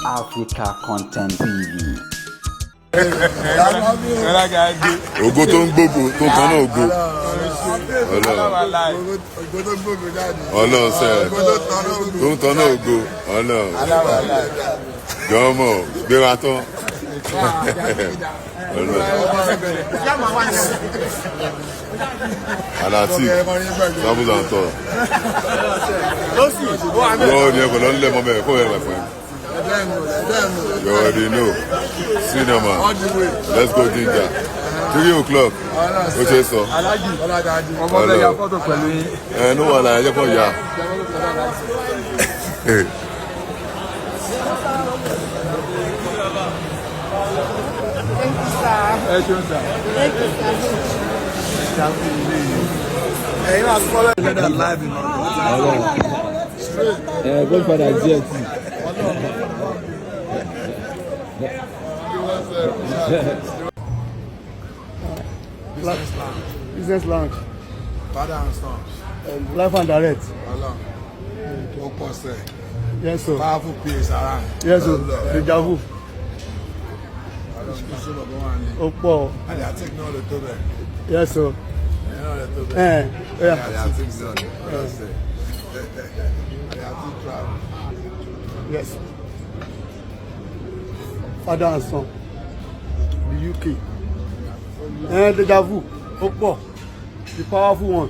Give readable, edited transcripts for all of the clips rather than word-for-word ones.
Africa Content TV. Ògo tó ń gbógo tó kan náà, ògo Ọlọ́run. Ògo tó gbógo jáde. Ọlọ́run sẹ. Ògo tó tọ́nà ògo. Tó ń tan náà, ògo Ọlọ́run jọmọ gbéra tán Ọlọ́run alati sábúzà ń tọ wọ́n ní ẹ̀kọ́ lọ́nlẹ̀ mọ́ bẹ́ẹ̀ kó ẹ̀ my friend. You already know. Cinema. Let's go ginger. 3 o'clock. Ó ṣe é sọ. Ọmọ bẹ́ẹ̀ ya fọ́tò pẹ̀lú yín. Ẹ ní wàhálà, ẹ jẹ́ kó yà. Thank you, sir. Ẹ ṣeun sir. Thank you, sir. Ẹ̀yin máa sọ́lẹ̀ ìgbẹ́dà live in London. Ẹ Godfather díẹ̀ tì. Business lounge. Business lounge. Father and son. Live and direct. Ọlọ́run. Ó pọ̀ sẹ̀. Yes sir. Powerful place around. Yes sir. Deja vu. Ọlọ́run kí sí bàbá wa ni. Ó pọ̀. Àlẹ́ àti náà lè tó bẹ̀. Yes sir. Ẹ̀yin náà lè tó bẹ̀. Ẹ ẹ. Àlẹ́ àti náà lè ọlọ́sẹ̀. Àlẹ́ àti travel. Yes. Father and son. The UK. Ẹ deja vu. Ó pọ̀. The powerful one.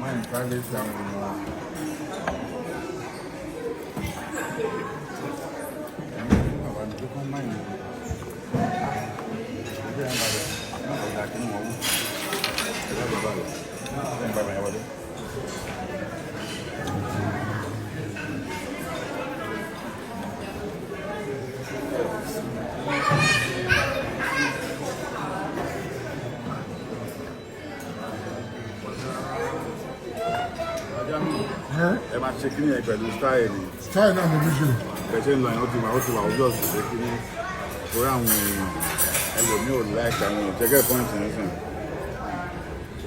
Mind privacy àwọn èèyàn. Bàbá mi tó kọ́ mind. Ẹgbẹ́ yẹn bàbá náà kọjá kí ni wọ́n wú. Ẹgbẹ́ bàbá rẹ̀. Ẹgbẹ́ bàbá yẹn wọlé. Ẹ máa ṣe kíní yẹn pẹ̀lú style ni. Style náà mo fi ṣe. Bẹ́ẹ̀ ṣe ń lọ yẹn, ó ti wà obvious ṣe kíní, torí àwọn èèyàn ẹlòmíì ò like àwọn èèyàn jẹ́gẹ́ point yẹn sìn.